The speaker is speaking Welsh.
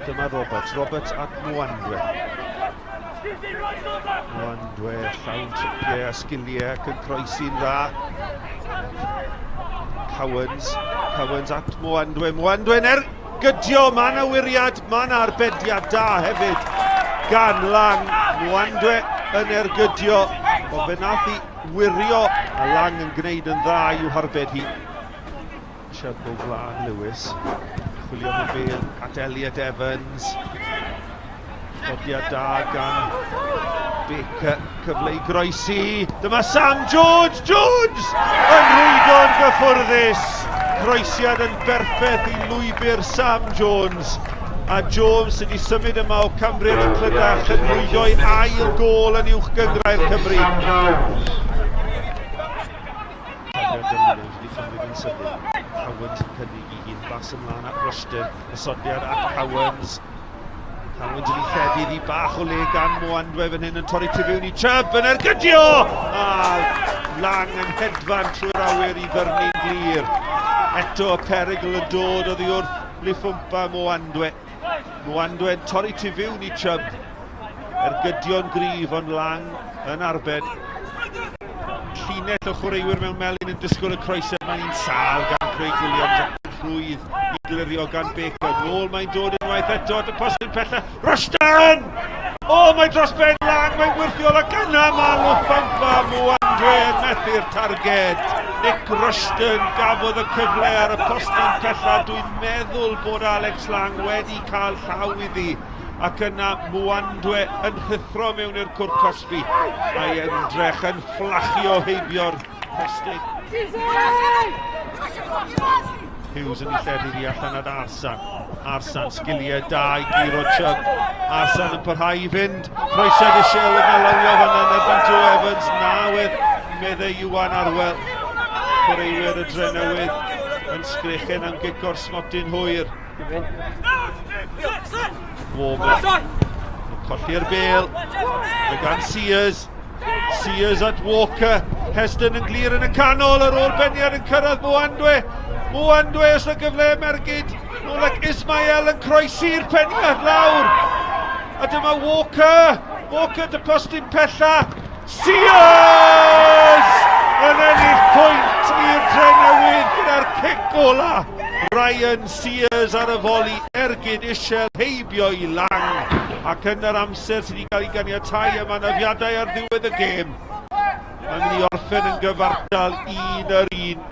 Dyma Roberts, Roberts at Mwandwe. Mwandwe llawn tripiau a sgiliau ac yn croesi'n dda. Cowans, Cowans at Mwandwe, Mwandwe'n er gydio, mae yna wiriad, mae yna arbediad da hefyd gan Lang. Mwandwe yn ergydio, ond fe nath i wirio a Lang yn gwneud yn dda i'w harbed hi. Chubb o flaen Lewis. Chwilio am y bel at Elliot Evans. Dodiad da gan Baker. Cyfle i groesi. Dyma Sam Jones! Jones! Yn rwydo'n gyffwrddus. Croesiad yn berffaith i lwybr Sam Jones. A Jones sydd wedi symud yma o Cambrian y Clydach yn rwydo'i ail gôl yn uwch gynghrair Cymru. Fabian Williams wedi cymryd yn sydyn. Cowans yn cynnig i hun, bas ymlaen at Rushton, ysodiad at Cowans. Cowans yn ei lledu iddi bach o le gan Moandwe fan hyn yn torri tu fewn i Chubb yn ergydio! A Lang yn hedfan trwy'r awyr i ddyrnu'n glir. Eto y perygl yn dod oddi wrth Lifumpa Moandwe. Moandwe yn torri tu fewn i Chubb. Ergydio'n gryf ond Lang yn arbed. Llinell o chwaraewyr mewn melyn yn disgwyl y croesiad. Mae'n un sâl gan Craig Williams ac rhwydd i glirio gan Baker. Nôl mae'n dod unwaith eto at y postyn pella. Rushton! O, mae dros ben Lang, mae'n wyrthiol ac yna mae Lufampa Mwandwe yn methu'r targed. Nick Rushton gafodd y cyfle ar y postyn pella. Dwi'n meddwl bod Alex Lang wedi cael llaw iddi. Ac yna Mwandwe yn rhuthro mewn i'r cwrt cosbi. Mae ymdrech yn fflachio heibio'r postyn. Hughes yn ei lledu hi allan at Arsan. Arsan, sgiliau da i guro Chubb. Arsan yn parhau i fynd. Croesiad y Shell yn alawio fanna yn erbyn Joe Evans. Nawedd, meddai Iwan Arwel. Chwaraewyr y Drenewydd yn sgrechen am gic o'r smotyn hwyr. Warmer. Colli'r bel. Mae gan Sears. Sears at Walker. Heston yn glir yn y canol ar ôl beniad yn cyrraedd Mwandwe. Mwandwe os y gyfle Mergyd. Nôl ac Ismael yn croesi'r peniad lawr. A dyma Walker. Walker dy postyn pella. Sears! Yn ennill pwynt i'r Drenewydd gyda'r cic ola. Ryan Sears ar y foli ergyd isel heibio i Lang ac yn yr amser sydd wedi cael ei ganiatau am anafiadau ar ddiwedd y gêm. Mae'n mynd i orffen yn gyfartal un yr un.